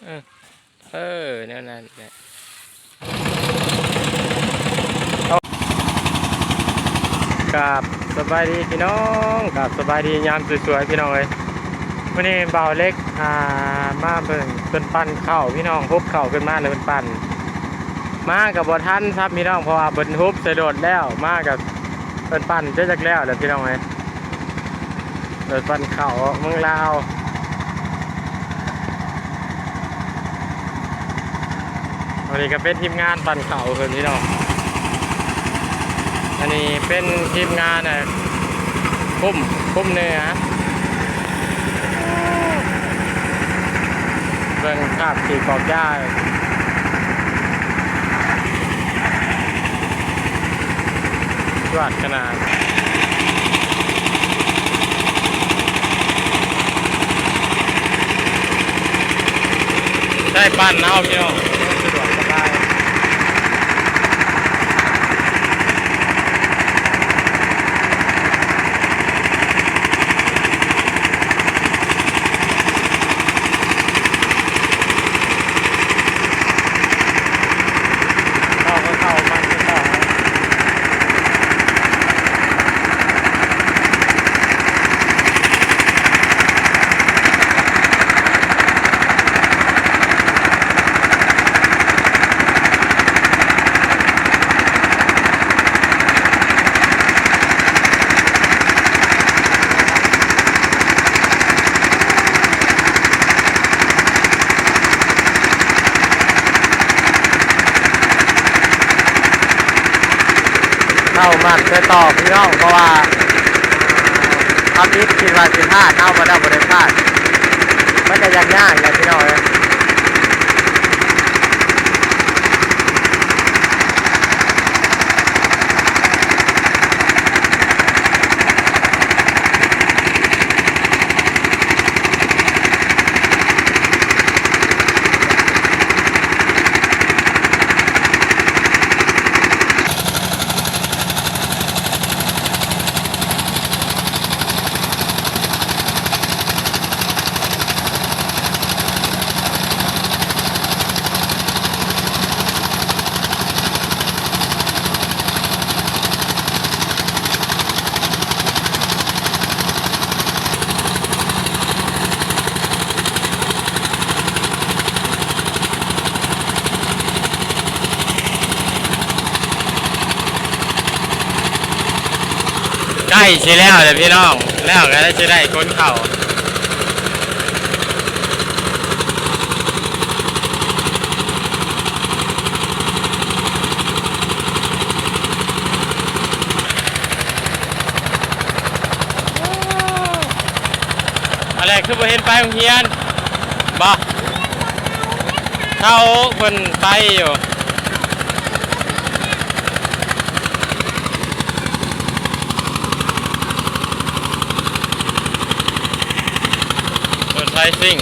ເອີ ເອີ ແນວນັ້ນແຫຼະ. ກາບສະບາຍດີພີ່ນ້ອງ, ກາບສະບາຍດີຍາມສວຍໆ ພີ່ນ້ອງເອີຍ. ມື້ນີ້ບ່າວເລັກ ອ່າ ມາເບິ່ງເພິ່ນປັ່ນເຂົ້າພີ່ນ້ອງ, ຮຸບເຂົ້າຂຶ້ນມາແລ້ວເພິ່ນປັ່ນ. ມາກໍບໍ່ທັນຊ້ຳພີ່ນ້ອງ ເພາະວ່າເພິ່ນຮຸບໃສ່ລົດແລ້ວ, ມາກໍເພິ່ນປັ່ນຈົນຈັກແລ້ວແຫຼະພີ່ນ້ອງເອີຍ. ລົດປັ່ນເຂົ້າເມືອງລາວ. ອັນນີ້ກໍເປັນທີມງານປັ່ນເຂົ້າເພິ່ນພີ່ນ້ອງ. ອັນນີ້ເປັນທີມງານ ອ່າ ຄຸ້ມ ຄຸ້ມເໜືອ. ເບິ່ງຄາບຂີ້ກອກຢາ ສວດຂະໜາດ. ໃຊ້ປັ່ນເອົາພີ່ນ້ອງ ສະດວກສະບາຍ. ເຂົ້າກໍເຂົ້າ ມັນກໍເຂົ້າ. ເຂົ້າມັດໃສ່ຕອກພີ່ນ້ອງ ເພາະວ່າທຳອິດຄິດວ່າຊິພາດ ເອົາມາແລ້ວບໍ່ໄດ້ພາດ ມັນກໍຍາກໆແຫຼະພີ່ນ້ອງເອີຍ. ໃກ້ຊິແລ້ວແລ້ວພີ່ນ້ອງ, ແລ້ວກໍຊິໄດ້ຂົນເຂົ້າ. ອັນແລກຄືບໍ່ເຫັນໄປໂຮງຮຽນບໍ? ເຂົາເພິ່ນໄປຢູ່. ລົດໄຟຊິງ.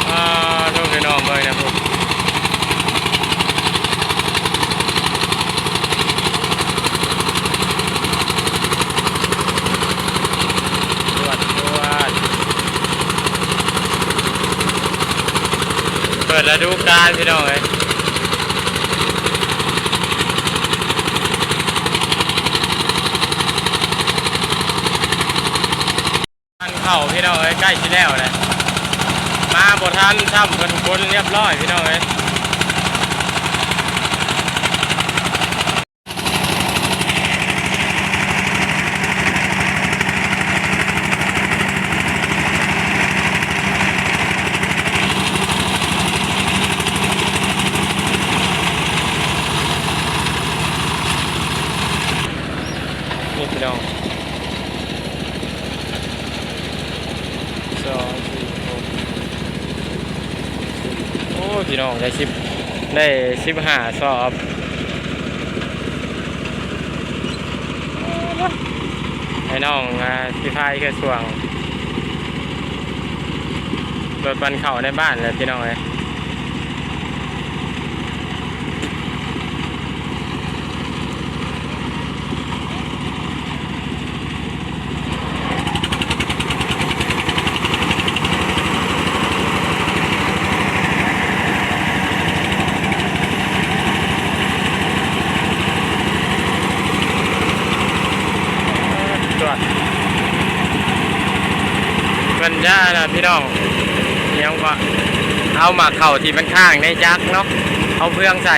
ອ່າ ໂທ ພີ່ນ້ອງເບິ່ງນະພຸ້ນ. ເປີດລະດູການພີ່ນ້ອງເອີຍ. ທາງເຂົ້າພີ່ນ້ອງເອີຍ ໃກ້ຊິແລ້ວແລ້ວ, ມາບໍ່ທັນຊ້ຳ ເພິ່ນຂົນລຽບຮ້ອຍພີ່ນ້ອງເອີຍ. ເ ສອງ ສີ່ ຫົກ ໂອ້ ພີ່ນ້ອງ ໄດ້ສິບ ໄດ້ສິບຫ້າສອບ. ໃຫ້ນ້ອງ ອ່າ ຊິພາຍເຄືອຊ່ວງລົດປັ່ນເຂົ້າໃນບ້ານແຫຼະ ພີ່ນ້ອງເອີຍ. ຈວດ ເພິ່ນຈະນະພີ່ນ້ອງ ຫຍັງກໍ ເອົາໝາກເຂົ້າທີ່ມັນຄ້າງໃນຈັກເນາະ ເອົາເຟືອງໃສ່.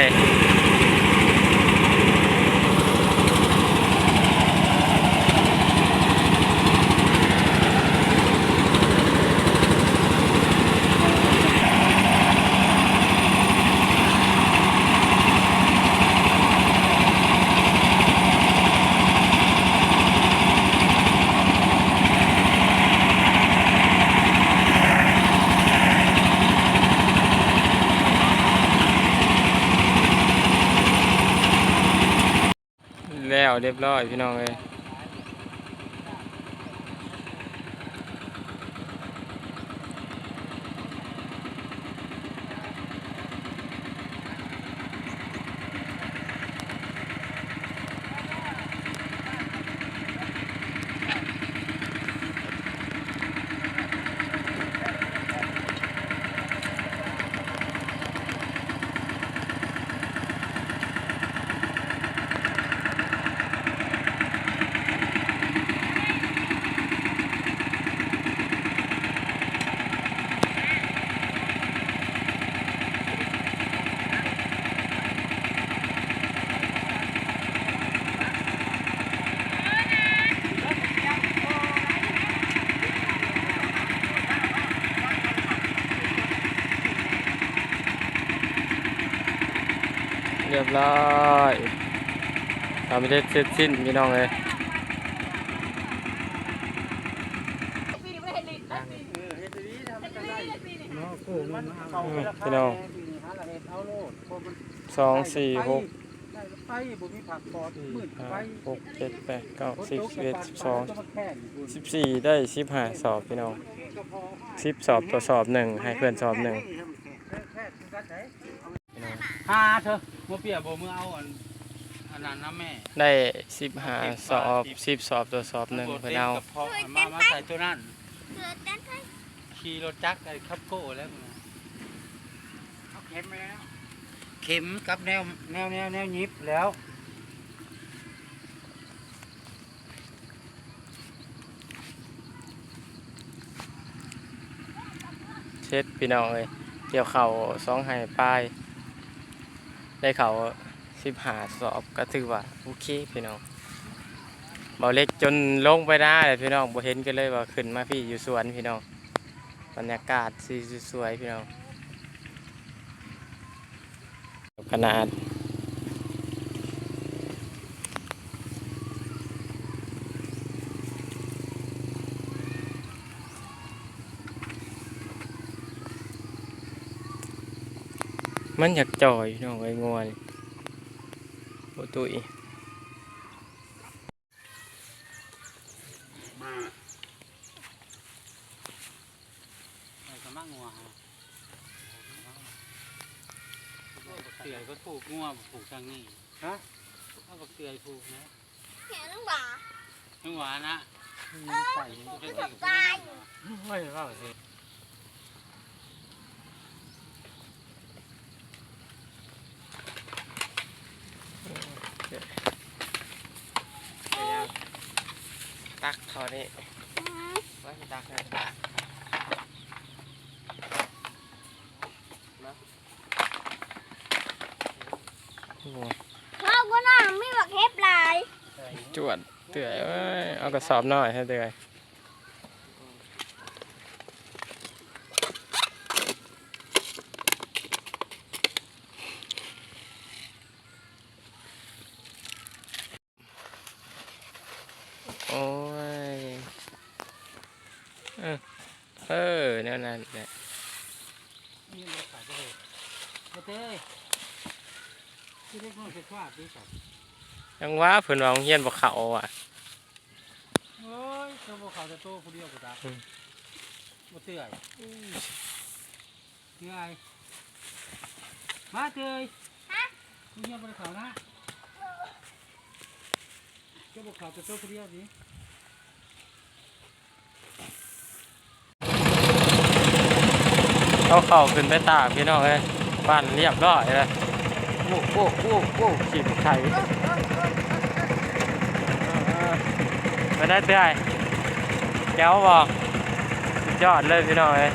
ແລ້ວຮຽບຮ້ອຍພີ່ນ້ອງເອີຍ. ຮຽບຮ້ອຍ ສຳເລັດເສັດສິ້ນພີ່ນ້ອງເອີຍ. ພີ່ນ້ອງ ສອງ ສີ່ ຫົກ ໄປບໍ່ມີພັກຜ່ອນ ມື້ໄປ ຫ້າ ຫົກ ເຈັດ ແປດ ເກົ້າ ສິບ ສິບເອັດ ສິບສອງ ສິບສີ່ ໄດ້ສິບຫ້າສອບພີ່ນ້ອງ. ສິບສອບຕໍ່ສອບໜຶ່ງ ໃຫ້ເພື່ອນສອບໜຶ່ງ. ຫາເທີ ມື້ເປຍບໍ່ ມື້ເອົາອັນ ອັນນັ້ນນຳແມ່ ໄດ້ສິບຫ້າສອບ ສິບສອບຕໍ່ສອບໜຶ່ງ ເພິ່ນເອົາ ມາ ມາໃສ່ໂຕນັ້ນ. ຂີ່ລົດຈັກໄອ້ຂັບໂກ້ແລ້ວ ເອົາເຂັມມາແລ້ວ ເຂັມກັບແນວ ແນວ ແນວ ແນວຫຍິບແລ້ວ. ເສັດພີ່ນ້ອງເອີຍ ກ່ຽວເຂົ້າສອງໄຮ່ປາຍ ໄດ້ເຂົ້າສິບຫ້າສອບ ກໍຖືວ່າໂອເຄພີ່ນ້ອງ. ເບົາເລັກຈົນລົງໄປນາແລ້ວພີ່ນ້ອງ ບໍ່ເຫັນກັນເລີຍວ່າຂຶ້ນມາພີ້ຢູ່ສວນພີ່ນ້ອງ. ບັນຍາກາດສີສວຍໆ ພີ່ນ້ອງ. ຂະໜາດ ມັນຢາກຈ່ອຍພີ່ນ້ອງເອີຍ ງົວນີ້ ບໍ່ຕຸ້ຍ. ມາ ໄປສະໝັກງົວຫາ ເສືອກໍຜູກງົວ ຜູກທາງນີ້ ຮະ ເອົາບັກເສືອຜູກນະ ແມ່ນຫວາ ຍັງຫວານະ ເອີ ມັນໄປ ມັນກໍຕາຍ ໂອ້ຍ ເວົ້າຊິ. ຕັກເຂົ້ານີ້ ອືມ ມາ ຕັກໃຫ້ ມາ ໂອ້ ເຮົາບໍ່ນອນ ມີບັກເຫັບຫຼາຍ ຈວດເອື້ອຍເອີຍ ເອົາກະສອບນ້ອຍໃຫ້ເອື້ອຍ. ໂ ເອີ ແນວນັ້ນແຫຼະ. ຍັງວ່າເພິ່ນວ່າໂຮງຮຽນບໍ່ເຂົ້າວ່າ. ໂອ້ຍ ໂຕບໍ່ເຂົ້າແຕ່ໂຕຜູ້ດຽວພຸ້ນຕາ. ອືມ ບໍ່ເທື່ອຍ ເທື່ອຍ ມາເທື່ອຍ. ຮະ? ໂຮງຮຽນບໍ່ໄດ້ເຂົ້ານະ? ເຈົ້າບໍ່ເຂົ້າແຕ່ໂຕຜູ້ດຽວຕິ? ເອົາເຂົ້າຂຶ້ນໄປຕາກ ພີ່ນ້ອງເອີຍ ປັ່ນລຽບຮ້ອຍແລ້ວ. ໂອ້ ໂອ້ ໂອ້ ໂອ້ ຂີ້ໄຂ່ ເອີ ເປັນໄດເອື້ອຍ? ແຈວບໍ່? ສຸດຍອດເລີຍ ພີ່ນ້ອງເອີຍ.